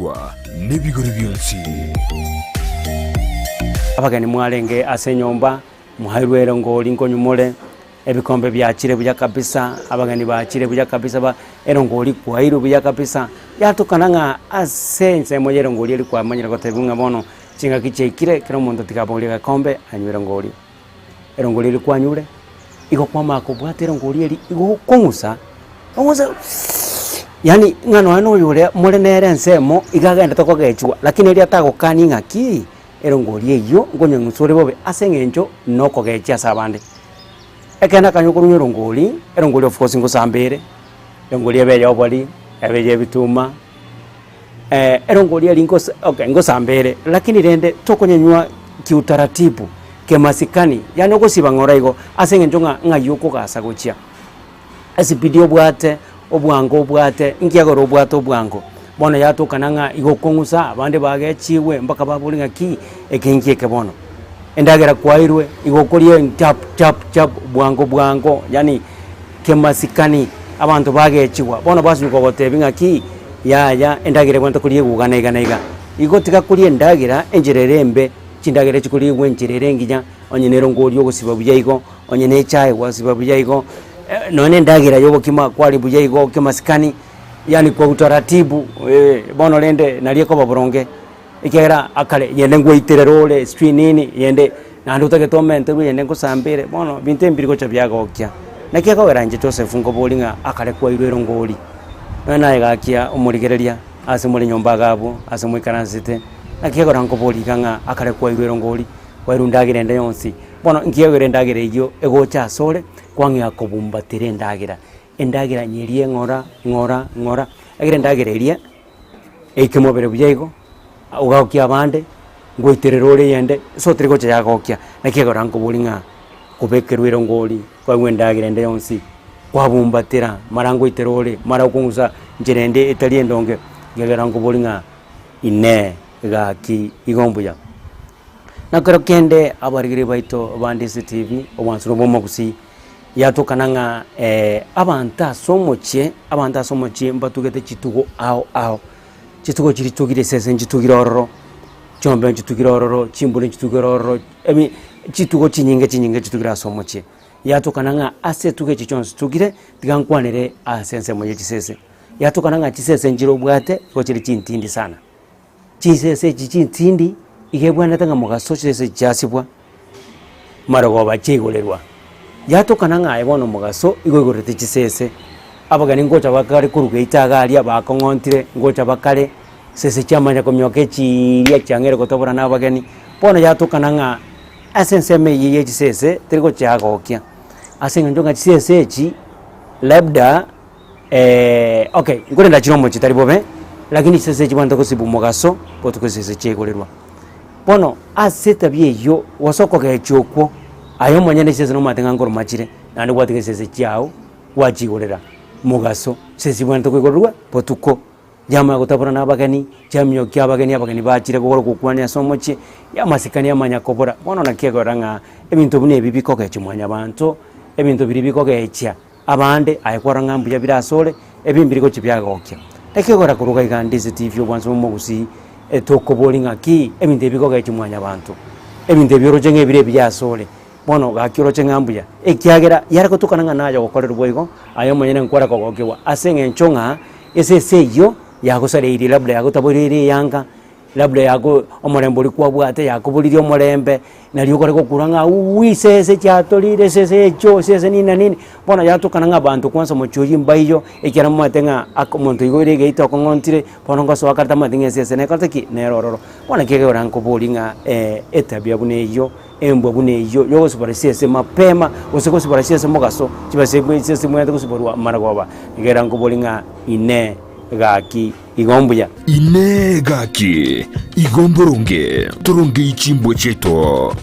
Okoigwa nebigori bionsi. Abageni mwarenge ase enyomba, mwairwe erongori nkonywa more, ebikombe biachire buya kabisa, abageni bachire buya kabisa ba erongori kwairwe buya kabisa, yatokana ng'a ase ensemo ya erongori eria kwamanyire gotebiwa ng'a bono chingaki chiaikire kera omonto tiga abogorie egekombe anywe erongori. Erongori eria kwanyure, igo kwamanya kobwata erongori eria igo okong'usa, ong'use yaani ng'a nonye na oyo oria more nere ensemo iga agendete kogechigwa, lakini erio atagokania ng'aki, erongori eywo nkonyeng'usa ore bobe ase eng'encho na okogechia ase abande. Ekero nakanywa korwa erongori, erongori of course ngosamba ere, erongori ebe eya obori, ebe eya ebituma, erongori eria ngosa okay ngosamba ere, lakini rende tokonyenywa kiutaratibu, kimasikani, yaani ogosiba ng'ora igo, ase eng'encho ng'a ng'ai okogasa gochia. Esipidi obwate, obwango obwate, nkiagera obwate obwango. Bono yatokana ng'a igo okong'usa, abande bagechigwe mpaka babore ng'aki, eke nki eke bono. Endagera kwairwe, igo okoria chap chap chap bwango bwango yaani kemasikani, abanto bagechigwa. Bono basinywa kogotebia ng'aki, yaya endagera ebwenerete koriegwa iga na iga na iga. Igo tiga koria endagera enchera ere embe, chindagera chikoriegwa enchera ere engiya, onye nere ngoria ogosiba buya igo, onye ne echae gwasiba buya igo, nonya na endagera ya obokima kwaria buya igo kimasikani, yaani kwa utaratibu bono rende naria ekoba boronge, ekiagera akare yende ngwaiterera ore sijui nini, yende naende otagete omenterwe yende ngosambere, bono binto ebi mbiri gocha biagokia. Naki ekogera inche Joseph nkoboria ng'a akare kwairwe erongori, nonya naye gakia omorigereria ase more nyomba iga abwo, ase moikaransete, naki ekogera nkoboria iga ng'a akare kwairwe erongori, kwairwe endagera ende yonsi. Bono nkiagera endagera eyio egocha asore, kwang'ea kobumbatera endagera, endagera nyerie ng'ora, ng'ora, ng'ora, ekero endagera eria eike mobere buya igo, ogaokia abande, ngoiterera ore eyende, ase otari gocha yagokia, naki ekero nkoboria ng'a kobekerwa erongori, kwaigwa endagera ende yonsi, kwabumbatera, mara ngoitera ore, mara okong'usa nchera ende etari endonge, ekiagera nkoboria ng'a inee gaki igo mbuya. Na kero kende abarigereria baito ba Ndisi TV, obwanchani bwa omogusii, yatokana ng'a abanto ase omochie, abanto ase omochie mbatugete chitugo ao ao. Chitugo chiria chitugire esese nchitugire ororo, chiombe nchitugire ororo, chimbori nchitugire ororo, ebi chitugo chinyinge chinyinge chitugire ase omochie. Yatokana ng'a ase etugo echi chionsi chitugire, tiga nkwanere ase ensemo ya chisese. Yatokana ng'a chisese nchire obwate, igo chire chintindi sana. Chisese echi chintindi iga ebwenerete ng'a mogaso chisese echi chiasibwa, marogoba chiaigorerwa. Yatokana ng'a aye bono mogaso igo oigorerete chisese, abageni ngocha bakare korwa geita iga aria bakong'ontire, ngocha bakare, chisese chiamanya komioka echiiria chiang'eire gotobora na abageni. Bono yatokana ng'a ase ensemo eyio ya chisese teri gochiagokia, ase eng'encho ng'a chisese echi labda. Okay, nkorenda chire omochie tari bobe, lakini chisese echi bwanete gosibwa omogaso, botuko chisese chiaigorerwa. Bono ase etabia eyio, gose okogechia okwo, aye omonyene chisese nomanyete ng'a nkoroma chire, naende gwatiga chisese chiago, gwachiigorera mogaso, chisese chibwenerete koigorerwa botuko, chiamanya gotabora na abageni, chiamiokia abageni, abageni bachire gokora gokwania ase omochie, amasikani amanya kobora. Bono naki ekorora ng'a ebinto buna ebi bikogechia mwanyabanto, ebinto biria bikogechia. Abande, aye kwarora ng'a mbuya bire asore, ebi mbiri gochia biagokia. Ekegora korwa iga inde ase TV obwansu bw'omogusii, tokoboria ng'aki ebinto ebi bikogechia mwanyabanto, ebinto ebi oroche ng'a ebire ebiya asore, bono gaki oroche ng'a mbuya, ekiagera yare gotokana ng'a naye ogokorerwa boigo, aye omonyene nkware kogokiwa ase eng'encho ng'a esese eyio yagosareirie labda yagotaboreirie eyanga. Labda yako omorembe oria kwabwate yakoboririe omorembe, nario okore gokura ng'a uuwi esese chiatorire esese echio esese nini na nini. Bono yatokana ng'a abanto kwanza omochie oyio mbaiyo, ekiagera momanyete ng'a aka omonto oigoire egeita okong'ontire, bono ngosoa kare tamanyeti ng'a esese nekorete ki? Nere ororo. Bono naki ekegora nkoboria ng'a etabia buna eyio, embwa buna eyio, ya ogosibora chisese mapema, gose gosibora chisese mogaso, chibesa chisese chibwenerete gosiborwa maragoba, ekegera nkoboria ng'a inee gaki. Igo mbuya. Inee gaki, igo mboronge torongei chimbwa chiaito.